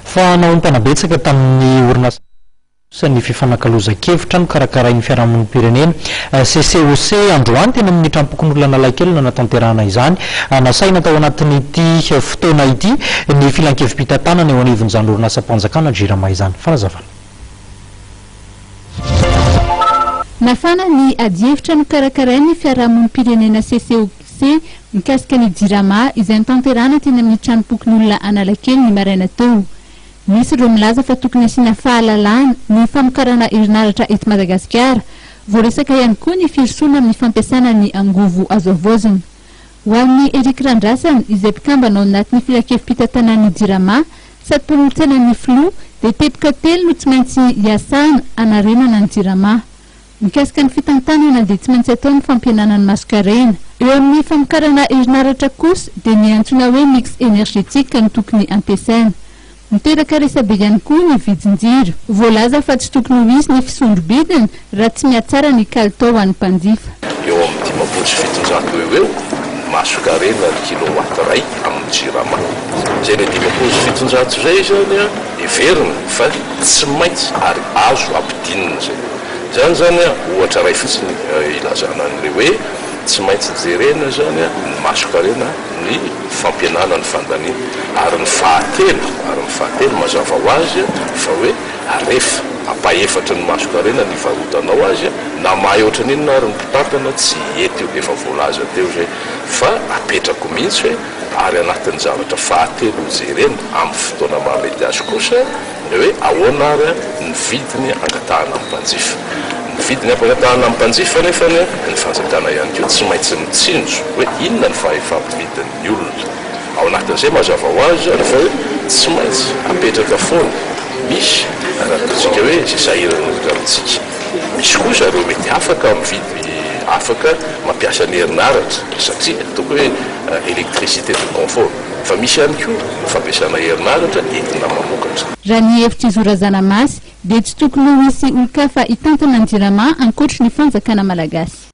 Fa naompana betsaka tamin'ny orinasa ny fifanakalozan-kevitra nokarakarain'ny fiarahamonim-pirenena, CCOC, androany teny amin'ny tranompokonolona Analakely no nanatanterahana izany. Nasaina tao anatin'ity fotoana ity ny filankevi-pitantanana eo anivon'izany orinasam-panjakana Jirama izany. Fanazavana. Nafana ny adihevitra nokarakarain'ny fiarahamonim-pirenena CCOC mikasika ny Jirama izay notanterahana teny amin'ny tranompokonolona Analakely ny maraina teo. Misy ireo milaza fa tokony hasiana fahalalahana ny famokarana herinaratra eto Madagasikara. Voaresaka ihany koa ny firosoana amin'ny fampiasana ny angovo azo havaozina. Ho an'i Eric Randrasana, izay mpikambana ao anatin'ny filankevi-pitantanan'ny Jirama sady mpanolotsainan'ny filoha, dia teboka telo no tsy maintsy hiasana hanarenana ny Jirama. Mikasika ny fitantanana dia tsy maintsy atao ny fampihenana ny masonkarena. Eo amin'ny famokarana herinaratra kosa dia ny antsoina hoe mix énergétique no tokony ampiasaina. Miteraka resabe ihany koa ny vidin-jiro. Voalaza fa tsy tokony ho hisy ny fisondro-bidiny raha tsy mihatsara ny kalitao ho an'ny mpanjifa. Eo amin'ny 750 eo ho eo ny masonkarena ny kilowatt iray amin'ny Jirama. Izay ilay 750 izay izany heverina fa tsy maintsy ary azo ampidinina izay. Izany izany ohatra iray fotsiny ilazana an'ilay hoe tsy maintsy jerena izany ny masonkarena, ny fampihenana ny fandaniana. Ary ny fahatelo, ary ny fahatelo mazava ho azy fa hoe rehefa ampahefatry ny masonkarena ny ivarotanao azy, na mahay ohatran'inona ary ny mpitantana tsy hety io, efa voalaza teo izay fa apetrako mihitsy hoe ary anatin'ny zavatra fahatelo hojerena amin'ny fotoana mahamety azy kosa, Ny hoe ahoana ary ny vidiny angatahana amin'ny mpanjifa. Ny vidiny ampangatahana amin'ny mpanjifa anefa ny fanjakana ihany koa tsy maintsy mitsinjo hoe inona ny fahefa-mividin'ny olona. Ao anatin'izay mazava ho azy izany fa hoe tsy maintsy apetraka foana, misy raha ataontsika hoe izay sahirana indrindra amintsika. Misy kosa ireo mety afaka mividy afaka mampiasa ny herinaratra satria ataoko hoe électricité de confort. Fa misy ihany koa ny fampiasana herinaratra entina mamokatra. Raha ny hevitr'i Zo Razanamasy dia tsy tokony ho hisy olon-kafa hitantana ny Jirama ankoatry ny fanjakana malagasy.